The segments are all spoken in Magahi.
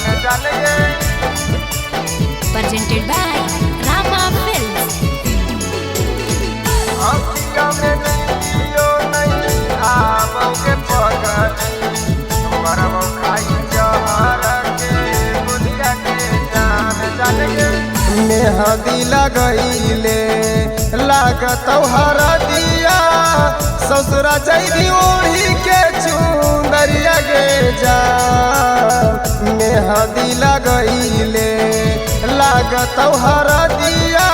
जान जान गे। Presented by Rama Films. अखिया में नींदियो नहीं आबोगे पगली, मरबो खाई जहर के गोलिया के जान जान गे। मेहंदी लगैले लागत हरदिया, ससुरा जैबी ओढ़ी के चुंदरिया गे जा। मेहंदी लगैले लागत हरदिया,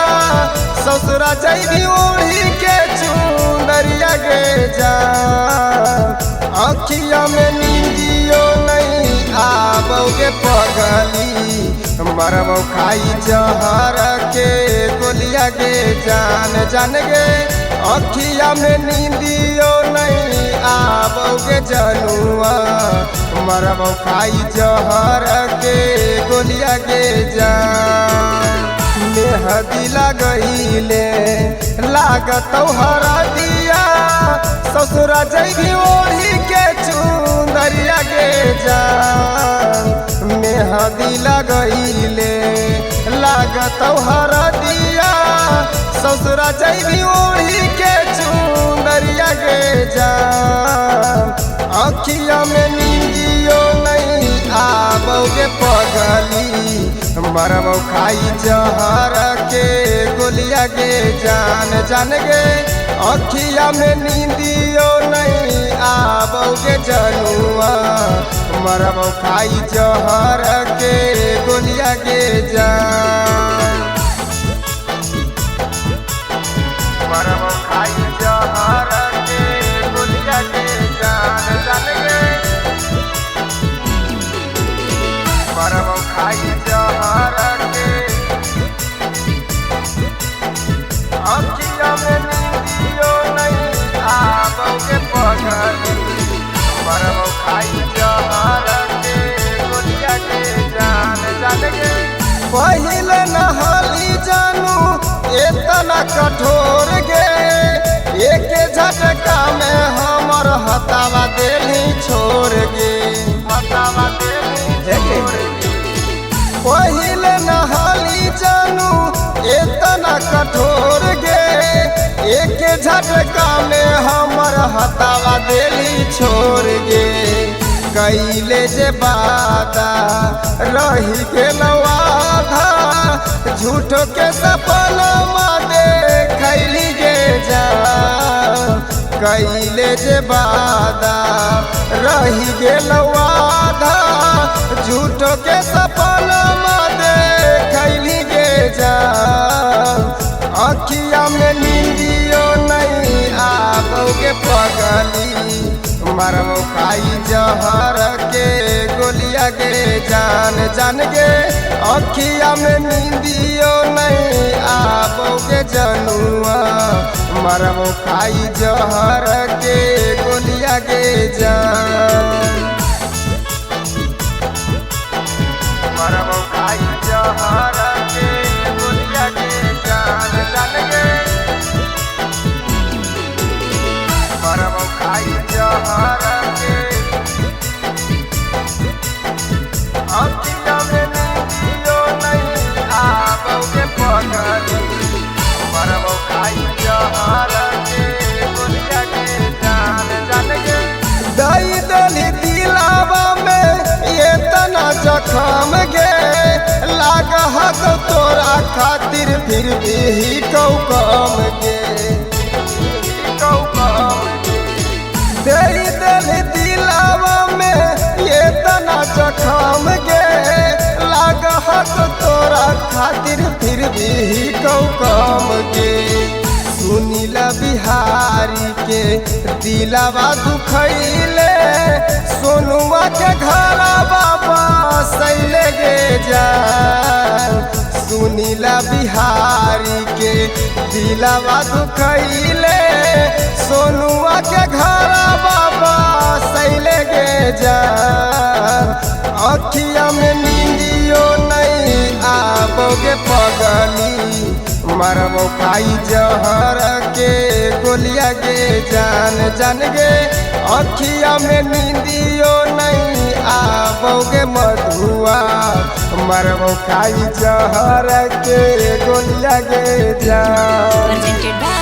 ससुरा जैबी ओढ़ी के चुंदरिया गे जा। अखिया में नींदियो नहीं आबोगे पगली, मरबो खाई जहर के गोलिया गे जान जान गे। अखिया में नींदियो नहीं आबोगे जनुआ, मरबो खाई जहर के गोलिया गे जान। मेहंदी लगैले लागत हरदिया, ससुरा जैबी ओढ़ी के चुंदरिया गे जान। मेहंदी लगैले लागत हरदिया, ससुरा जैबी ओढ़ी के चुंदरिया गे जान। अखिया में नींदियो नहीं आबोगे पगली, मरबो खाई जहर के गोलिया गे जान जान गे। अखिया में नींदियो नहीं आबोगे जनुआ, मरबो खाई जहर के गोलिया गे जान। मरबो खाई जहर के गोलिया गे जान जान गे। मरबो खाई जहर के। अखिया में नींदियो नहीं आबोगे पगली, मरबो खाई जहर के गोलिया के जान जान गे। पहिले नहाली जानू एतना कठोर गे, एक झटका में हमर हतावा देली छोड़ गे, हतावा देली छोड़ गे। पहिले नहाली जानू एतना कठोर गे, एक झटका में हमर हतावा देली छोड़ गे। कैले जे वादा रही के वादा, झूठो के सपना देखैली गे जा। कैले जे वादा रही गेल वादा, झूठो के सपना देखैली गे जा। अखिया में नींदियो नहीं आबोगे पगली, मरबो खाई जहर के गोलिया गे जान जान गे। अखिया में नींदियो नहीं आबोगे जनुआ, मरबो खाई जहर के गोलिया गे जान। मरबो खाई जहर के गोलिया गे जान जान गे। मरबो खाई जहर के। अखिया में नींदियो नहीं आबोगे पगली, मरबो खाई जहर के गोलिया के जान जान गे। दई दली दिलावा में एतना जखम गे, लागत तोरा खातिर फिर भी ही कौ कम गे, कौ कम गे। दई दली दिलावा में एतना जखम गे, लागत तोरा खातिर फिर भी ही कौ कम गे। सुनीला बिहारी के दिलावा दुखैले, सोनुआ के घरवा बसैले गे जा। सुनीला बिहारी के दिलावा दुखैले, सोनुआ के घरवा बसैले गे जा। अखिया में नींदियो नहीं आबोगे पगली, मरबो खाई जहर के गोलिया गे जान जान गे। अखिया में नींदियो नहीं आबोगे मधुआ, मरबो खाई जहर के गोलिया गे जा। Presented by